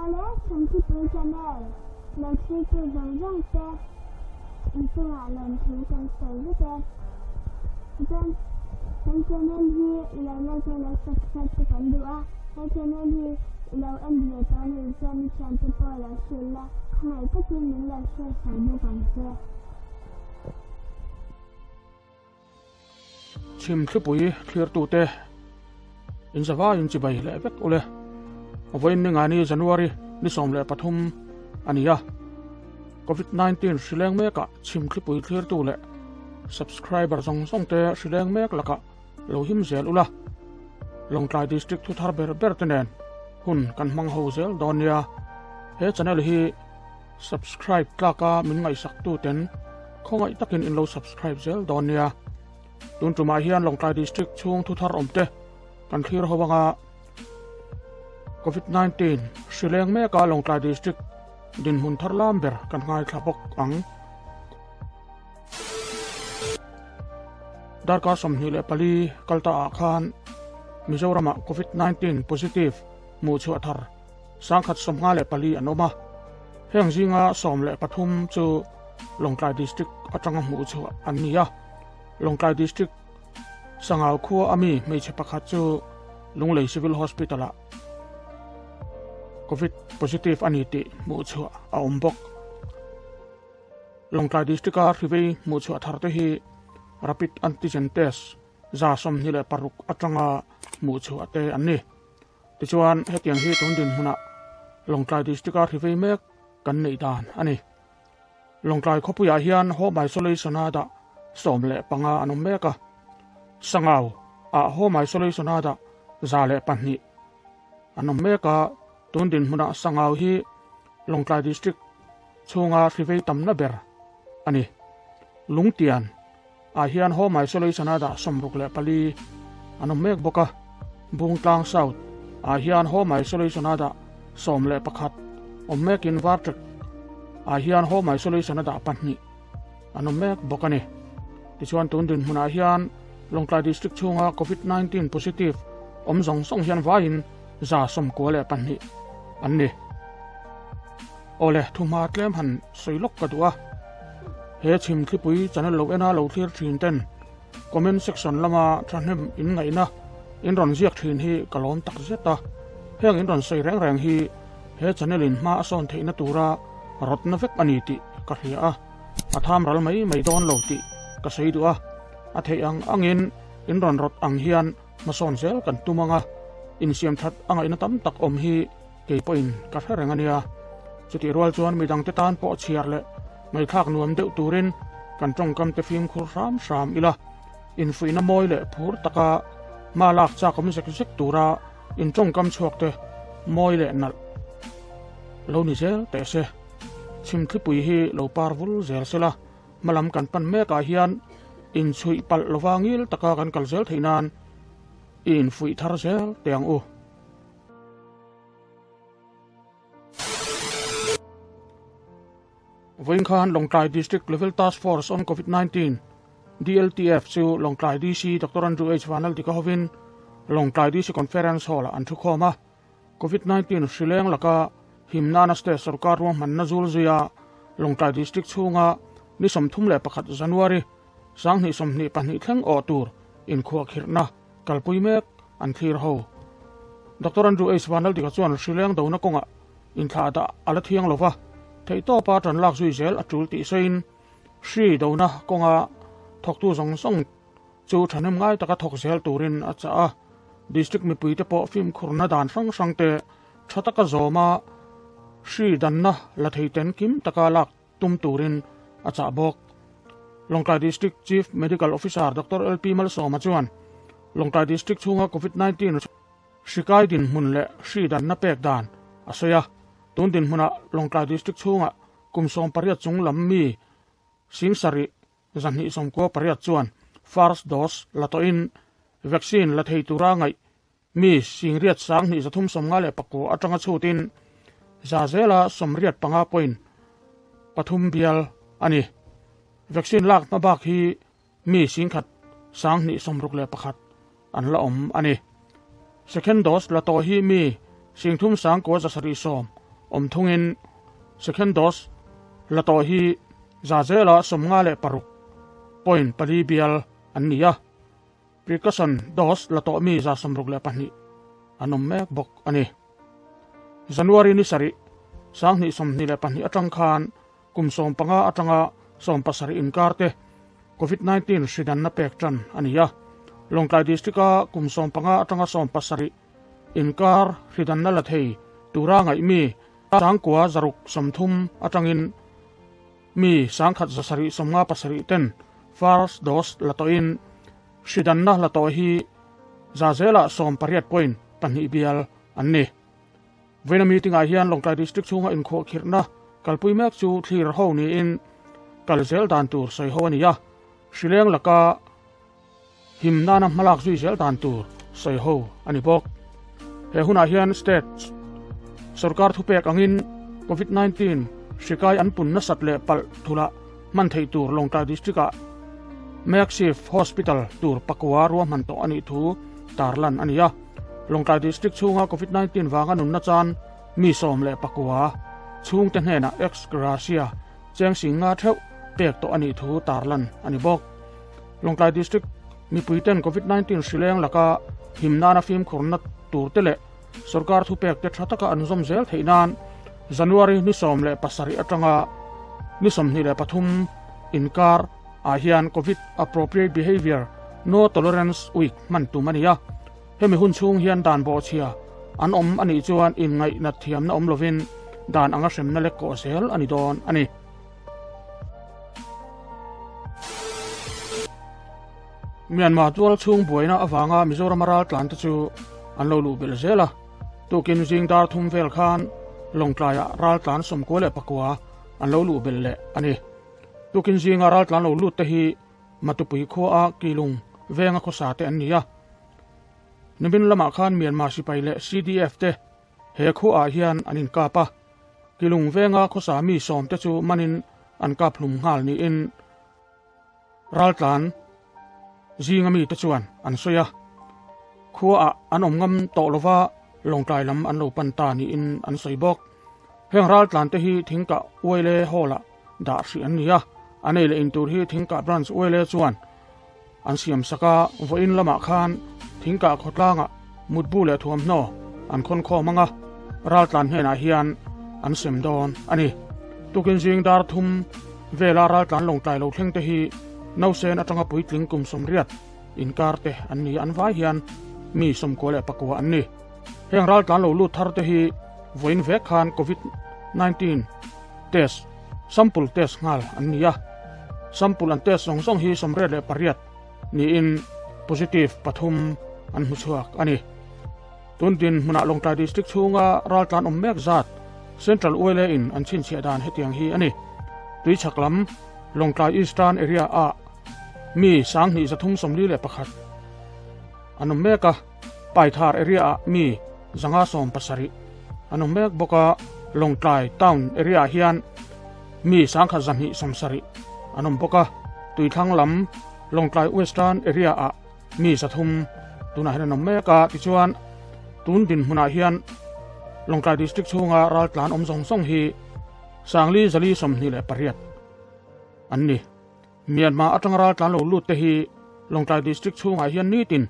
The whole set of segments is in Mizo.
Awle, Chhimthlipui Channel lo thlitu zawng zawng te in chungah lawmthu kan sawi vek e. Tichuan, kan channel hi i lo like a, lo subscribe te kan duh a, he channel hi i lo en ve tawh a nih chuan i thiante pawh lo hrilh la, khawngaih takin min lo share sak bawk ang che. Chhimthlipui thlirtute inzavaiin chibai leh vek ule. Vawiin ningani January ni 13 a ni a. Covid-19 hrileng mekah chhimthlipui thlirtu leh subscriber zawng zawngte hrileng mek lakah lo him zel ula. Lawngtlai District thuthar ber ber te nen hun kan hmang ho zel dawn nia. He channel hi Subscribe tlaka min ngaihsaktu ten khawngaih takin in lo subscribe zel dawn nia. Tun tumah hian Lawngtlai District chhung thuthar awm te kan thlir ho anga Covid-19 hri leng meka Lawngtlai District dinhmun thar lam ber kan ngaithla bawk ang. Darkar 24 kalta ah khan Mizoramah Covid-19 positive hmuh chhuah thar 1054 an awm a, heng zinga 13 chu Lawngtlai District atanga hmuh chhuah an ni a. Lawngtlai District Sangau khua ami hmeichhe pakhat chu Lunglei Civil Hospital-ah Covid positive a ni tih hmuh chhuah a awm bawk. Lawngtlai District-a hrivei hmuh chhuah thar te hi Rapid Antigen Test 26 atanga hmuh chhuah te an ni. Tichuan, hetiang hi tun dinhmunah Lawngtlai District-a hri vei mek kan neih dan a ni. Lawngtlai khawpuiah hian Home Isolation-a dah 15 an awm mek a. Sangau ah Home Isolation-a dah 102 an awm mek a. Tun dinhmunah Sangau hi Lawngtlai District chhunga hri vei tamna ber a ni. Lungtian ah hian Home Isolation-a dah 64 an awm mek bawk a, Bungtlang South ah hian Home Isolation-a dah 11 awm mekin Vartrek ah hian Home Isolation-a dah pahnih an awm mek bawk a ni. Tichuan tun dinhmunah hian Lawngtlai District chhunga Covid-19 positive awm zawng zawng hian vaiin 92 an ni. Awle, thuhma tlem han sawi lawk ka duh a. He chhimthlipui channel lo ena lo thlir thin ten comment section lama thahnem in ngaihna in rawn ziak thin hi ka lawm tak zet a. Heng in rawn sawi reng reng hi he channel in hma a sawn theihna tura rawtna vek a ni tih ka hria a. A tham ral mai mai dawn lo tih ka sawi duh a. A theih ang angin in rawn rawt ang hian hmasawn zel kan tum ang a. Insiam that a ngaihna tam tak awm hi Kei pawhin ka hre reng a nia. Chutih rual chuan midangte tan pawh chhiar leh ngaihthlak nuam deuh turin kan tawngkam te fimkhur hram hram ila, infuihna mawi leh phur taka hma lak chak awm zek zek tura in tawngkam chhuak te mawi leh nalh lo ni zel teh se. Chhimthlipui hi lo par vul zel sela, hmalam kan pan mekah hian inchhuih palh lova ngil taka kan kal zel theih nan i infuih thar zel teh ang u. Vawiin khan Lawngtlai District Level Task Force on Covid-19, DLTF, chu Lawngtlai DC Doctor Andrew H. Vanaldika hovin Lawngtlai DC Conference Hall-ah an thukhawm a. Covid-19 hri leng laka him nana state sorkar ruahmanna zul zuia Lawngtlai District chhunga ni 31 January 2022 thleng awh tur inkhuahkhirhna kalpui mek an thlir ho. Doctor Andrew H. Vanlaldika chuan hri leng dona kawngah inthlah dah a la thiang lo va, theihtawpa tan lak zui zel a tul tih sawiin hri dona kawnga thawktu zawng zawng chu thahnem ngai taka thawk zel turin a chah a. District mipuite pawh fimkhurna dan hrang hrangte tha taka zawma hri danna la theiten kim taka lak tum turin a chah bawk. Lawngtlai District Chief Medical Officer Doctor LP Malsawma chuan Lawngtlai District chhunga Covid-19 hri kai dinhmun leh hri danna pek dan a sawi a. Tun dinhmunah Lawngtlai District chhunga kum 18 chung lam mi 7 298 chuan first dose la tawhin vaccine la thei tura ngaih Mi singriat 2359 atanga chhutin za zela 85 point pathum bial a ni. Vaccine lak hma bak hi mi singkhat 2161 an la awm a ni. Second dose la tawh hi mi 39,710 awm thungin second dose la tawh hi za zela 56 point pali bial an ni a. Precaution dose la tawh mi 62 an awm mek bawk a ni. January ni sarih 2022 atang khan kum 15 atanga 17 inkar te COVID-19 hridanna pek tan a ni a. Lawngtlai district a kum 15 atanga 17 inkar hridanna la thei tura ngaih mi 9,630 atangin mi 1,757 ten first dose la tawhin hridanna la tawh hi za zela 18.2 bial an ni. Vawiina meeting ah hian Lawngtlai district chhunga inkhawh khirhna kalpui mek chu thlir ho niin kal zel dan tur sawi ho a ni a. Hrileng laka him nana hmalak zui zel dan tur sawi ho a ni bawk. He hunah hian state sorkar thupek angin COVID-19 hrikai an pun nasat leh palh thula hman theih tur Lawngtlai district ah makeshift hospital tur pakua ruahman tawh a nih thu tarlan a ni a. Lawngtlai district chhunga COVID-19 vanga nunna chan mi 19 chhungte hnenah ex gratia cheng singa theuh pek tawh a nih thu tarlan a ni bawk. Lawngtlai district mipuiten COVID-19 hrileng laka him nana fimkhurna tur te leh sorkar thupek te tha taka an zawm zel theih nan January ni 17 atanga ni 23 inkar ah hian COVID appropriate behavior no tolerance week hman tum a ni a. Hemi hun chhung hian dan bawhchhia an awm a nih chuan inngaih thiamna awm lovin dan anga hremna lek kawh zel a ni dawn a ni. Myanmar tual chhung buaina awanga Mizoram ral tlan te chu an lo luh belh zel a. Tukin zing dar thum vel khan Lawngtlai ah ral tlan 99 an lo luh belh leh a ni. Tukin zinga ral tlan lo lut te hi Matupui khua a Kilung venga khawsa te an ni a. Nimin lamah khan Myanmar sipai leh CDF te he khua ah hian an inkap a. Kilung venga khawsa mi 10 te chu manin an kap hlum nghal niin ral tlan zinga mi te chuan an sawi a. Khua ah an awm ngam tawh lova Lawngtlai lam an lo pan ta niin an sawi bawk. Heng ral tlan te hi Thingkah Uaile Hall ah dah hrih an ni a. A nei leh in tur hi Thingkah Branch Uaile chuan an siam saka vawiin lamah khan Thingkah khawtlangah mutbu leh thuamhnaw an khawn khawm anga ral tlan hnenah hian an sem dawn a ni. Tukin zing dar thum vela ral tlan Lawngtlai lo thleng te hi nausen atanga puitling kum 80 inkar te an ni. An vai hian mi 99 an ni. Heng ral tlan lo lut thar te hi vawiin vek khan COVID-19 test sample test nghal an ni a. Sample an test zawng zawng hi 88 niin positive 3 an hmu chhuak a ni. Tun din hmunah Lawngtlai district chhunga ral tlan awm mek zat Central Uaile in an chhinchhiah dan hetiang hi a ni. Tuichhak lam Lawngtlai Eastern area ah mi 2341 an awm mek a. Paithar area ah mi 570 an awm mek bawk a. Lawngtlai town area ah hian mi 1270 an awm bawk a. Tuithlang lam Lawngtlai Western area ah mi 300 tunah hian an awm mek a. Tichuan tun din hmunah hian Lawngtlai district chhunga ral tlan awm zawng zawng hi 4428 an ni. Myanmar atanga ral tlan lo lut te hi Lawngtlai district chhungah hian nitin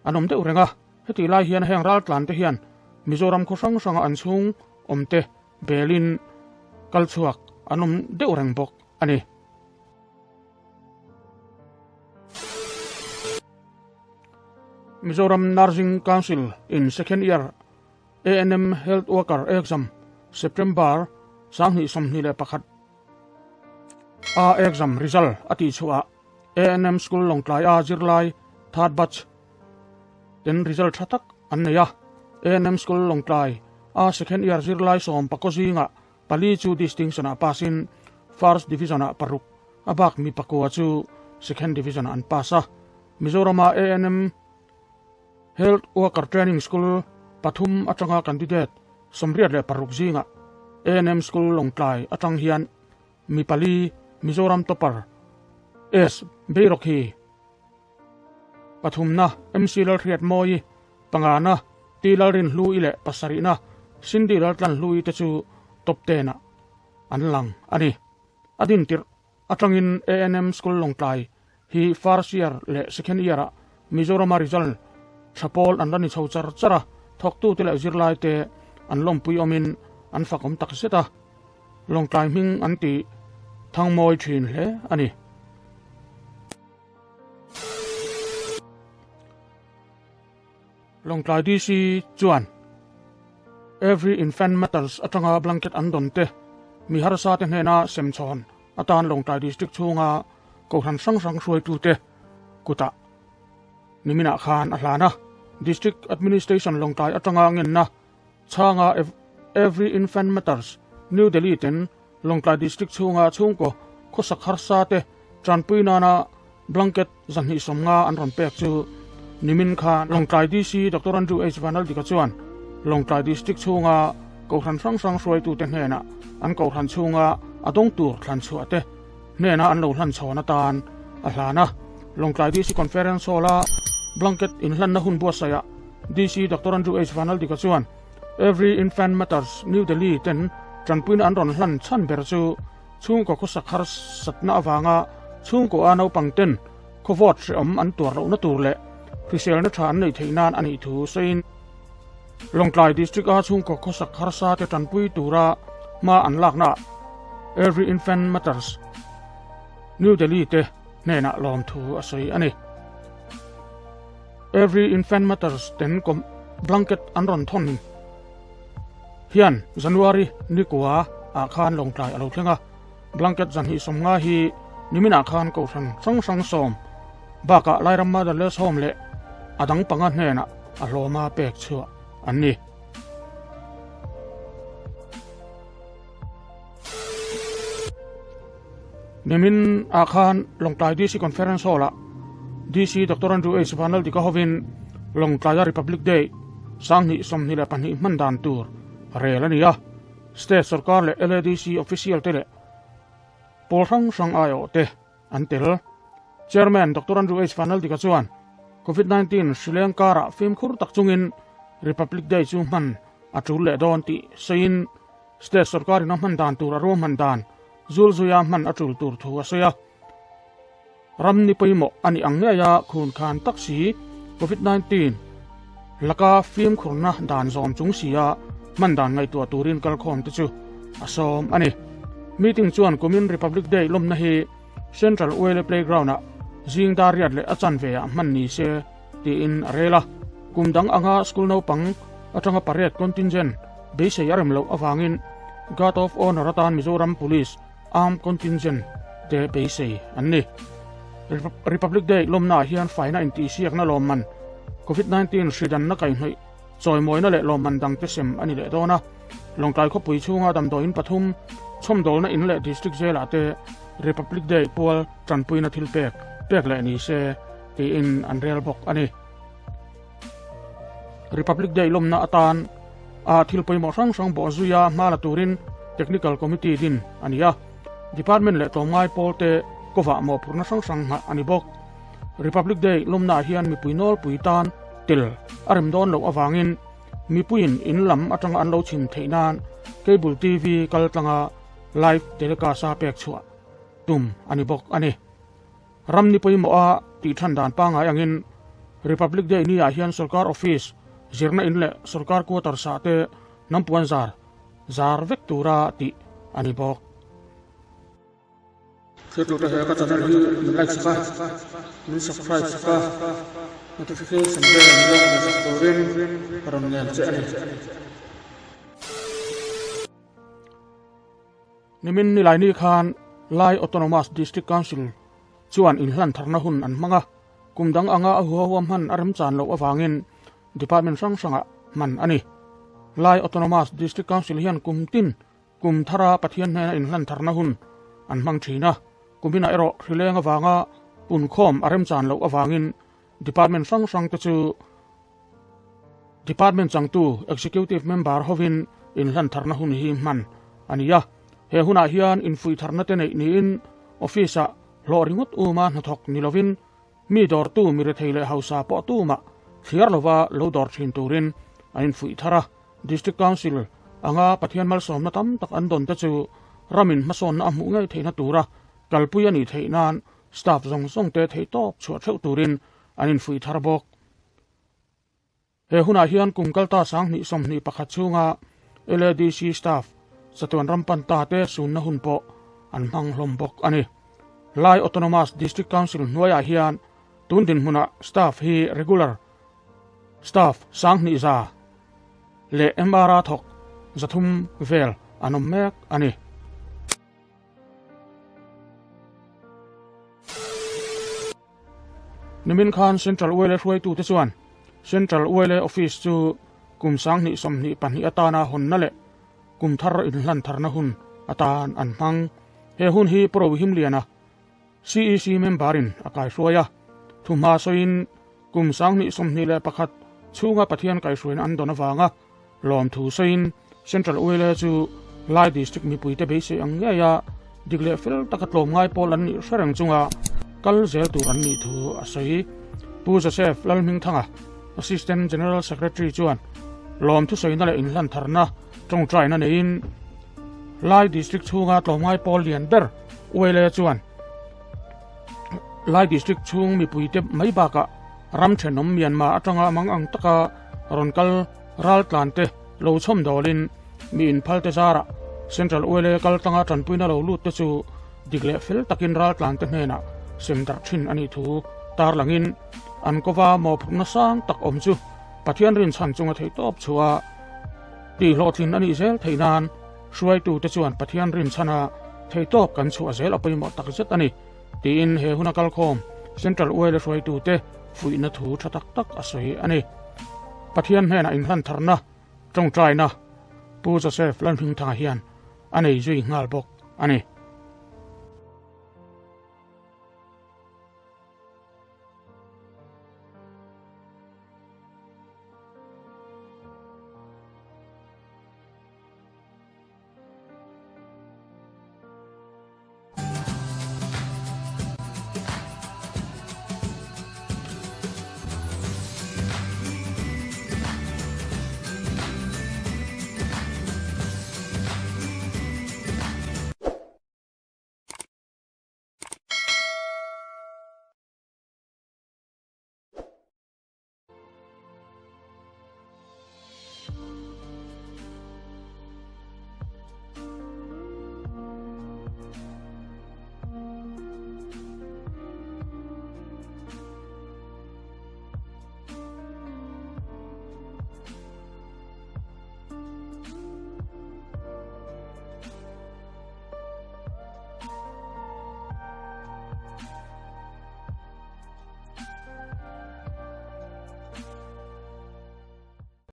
an awm deuh reng a. Heti lai hian heng ral tlan te hian Mizoram khaw hrang hranga an chhung awm te belin kalchhuak an awm deuh reng bawk a ni. Mizoram Nursing Council in second year ANM Health Worker exam September 2021 a exam result a tih chhuah ANM School Lawngtlai a zirlai third batch ten result tha tak an nei a. ANM School Lawngtlai a second year zirlai 14 zinga pali chu distinction ah passin first division ah 6 a bak mi pakua chu second division an pass a. Mizoram a ANM Health Worker Training School 3 atanga candidate 86 zinga ANM School Lawngtlai atang hian mi pali Mizoram topper S Beirokhi pathumna MC Lalhriat Mawi pangana T Lalrin Hlu ile pasarihna Cindy Laltlanhlui te chu top ten ah an lang a ni. A din tirh atangin ANM School Lawngtlai hi first year leh second year ah Mizorama result tha pawl an la ni chho char char a, thawktute leh zirlaite an lawmpui awmin an fakawm tak zet a, Lawngtlai hming an ti thangmawi thin hle a ni. Lawngtlai DC chuan Every Infant Matters atanga blanket an dawn te mi harsa te hnena semchhawn atan Lawngtlai District chhunga Kohhran hrang hrang hruaitute kutah niminah khan a hlan a. District Administration Lawngtlai atanga ngenna chhanga Every Infant Matters New Delhi ten Lawngtlai District chhunga chhungkaw khawsak harsa te tanpui nana blanket 250 an rawn pek chu nimin khan Lawngtlai DC Doctor Andrew H Vanaldika chuan Lawngtlai District chhunga Kohhran hrang hrang hruaitute hnenah an Kohhran chhunga a dawng tur thlan chhuah te hnena an lo hlan chhawn atan a hlan a. Lawngtlai DC Conference Hall-a blanket inhlanna hun buatsaihah DC Doctor Andrew H Vanaldika chuan Every Infant Matters New Delhi ten tanpuina an rawn hlan chhan ber chu chhungkaw khawsak harsatna avanga chhungkaw a naupang ten khawvawt hrehawm an tuar lohna tur leh hriselna tha an neih theih nan a nih thu sawiin Lawngtlai District a chhungkaw khawsak harsa te tanpui tura hma an laknaah Every Infant Matters New Delhi te hnenah lawmthu a sawi a ni. Every Infant Matters ten blanket an rawn thawn hian January ni kua ah khan Lawngtlai a lo thleng a, blanket 250 hi niminah khan Kohhran hrang hrang sawm bakah Lairam Motherless Home leh a dang panga hnenah a hlawma pek chhuah an ni. Nimin ah khan Lawngtlai DC Conference Hall ah DC Doctor Andrew H Vanlaldika hovin Lawngtlaia Republic Day 2022 hman dan tur rel a ni a. State sorkar leh LADC official te leh pawl hrang hrang aiawh te an tel. Chairman Doctor Andrew H Vanlaldika chuan Covid-19 hrileng karah fimkhur tak chungin Republic Day chu hman a tul leh dawn tih sawiin State sorkarin a hman dan tur a ruahman dan Zulzuia hman a tul tur thu a sawi a. Ram ni pawimawh a nih ang ngeia khun khan tak si Covid 19 laka fimkhurna dan zawm chung sia hman dan ngaihtuah turin kalkhawm te chu a sawm a ni. Meeting chuan kumin Republic Day lawmna hi Central Uele Playground-ah zing dar riat leh a chanve ah hman ni se tiin a rel a. Kum dang anga school naupang atanga pariat contingent beisei a rem loh avangin Guard of Honour atan Mizoram Police Armed Contingent te beisei an ni. Republic Day lawmnaah hian faina intihsiakna lawmman, Covid-19 hridanna kaihhnawih chawimawina leh lawmman dangte sem a ni leh dawn a. Lawngtlai khawpui chhunga damdawiin pathum, chhawmdawlna in leh District Jail-ah te Republic Day pual tanpuina thil pek pek leh ni se tiin an rel bawk a ni. Republic Day lawmna atan a thil pawimawh hrang hrang bawh zuia hma la turin Technical Committee din a ni a, Department leh tlawmngai pawl te kawvah mawhphurhna hrang hrang nghah a ni bawk. Republic Day lawmnaah hian mipui nawlpui tan tel a rem dawn loh avangin mipuiin in lam atanga an lo chhim theih nan Cable TV kal tlanga live telecast a pek chhuah tum a ni bawk a ni. Ram ni pawimawh a tih than dan pangngai angin Republic Day ni ah hian sorkar office, zirna in leh sorkar quarters ah te hnampuan zar zar vek tura tih a ni bawk. Thiltute he ka channel hi min like sak a, min subscribe sak a, notification bell min lo hmuh sak turin ka rawn ngen che a ni. Nimin Nilaini khan Lai Autonomous District Council chuan inhlan tharna hun an hmang a, kum dang anga a huahuam hman a remchan loh avangin department hrang hrangah hman a ni. Lai Autonomous District Council hian kum tin kum thara Pathian hnena inhlan tharna hun an hmang thin a, kuminah erawh hrileng avanga punkhawm a remchan loh avangin department hrang hrangte chu Department changtu Executive Member hovin inhlan tharna hun hi hman a ni a. He hunah hian infuih tharna te neih niin Office-ah hlawh ringawt uma hnathawk ni lovin mi dawrtu mi rethei leh hausa pawh tumah thliar lova lo dawr thin turin an infuih thar a. District Council anga Pathian malsawmna tam tak an dawn te chu ramin hmasawnna a hmuh ngei theihna tura kalpui a nih theih nan staff zawng zawng te theihtawp chhuah theuh turin an infuih thar bawk. He hunah hian kum kalta 2021 chhunga LADC staff chatuan ram pan ta te sunna hun pawh an hmang hlawm bawk a ni. Lai Autonomous District Council hnuaiah hian tun dinhmunah staff hi regular staff 2,100 leh MR-a thawk 300 vel an awm mek a ni. Nimin khan Central Oil hruaitute chuan Central Oil Office chu kum 2022 atana hawnna leh kum thar inhlan tharna hun atan an hmang. He hun hi Pro Himliana CEC member-in a kaihruai a, thuhma sawiin kum 2021 chhunga Pathian kaihhruaina an dawn avanga lawm thu sawiin Central Oil chu Lai District mipuite beisei ang ngei a, dik leh fel taka tlawm ngai pawl an nih hre reng chunga kal zel tur an nih thu a sawi. Pu Joseph Lalhmingthanga, Assistant General Secretary chuan lawm thusawina leh inhlan tharna tawngtaina neiin Lai District chhunga tlawm ngai pawl lian ber Oil chuan Lai District chhung mipuite mai bakah ram thenawm Myanmar atanga mang ang taka rawn kal ral tlan te lo chhawm dawlin mi inphal te zarah Central Oil kal tlanga tanpuina lo lut te chu dik leh fel takin ral tlan te hnenah sem darh thin a nih thu tarlangin an kova mawhphurhna sang tak awm chu Pathian rinchhan chunga theihtawp chhuah a tihhlawhtlin a nih zel theih nan hruaitu te chuan Pathian rinchhana theihtawp kan chhuah zel a pawimawh tak zet a ni tiin he huna kalkhawm Central Oil hruaitu te fuihna thu tha tak tak a sawi a ni. Pathian hnenah inhlan tharna tawngtaina Pu Joseph Lalhmingthanga hian a nei zui nghal bawk a ni.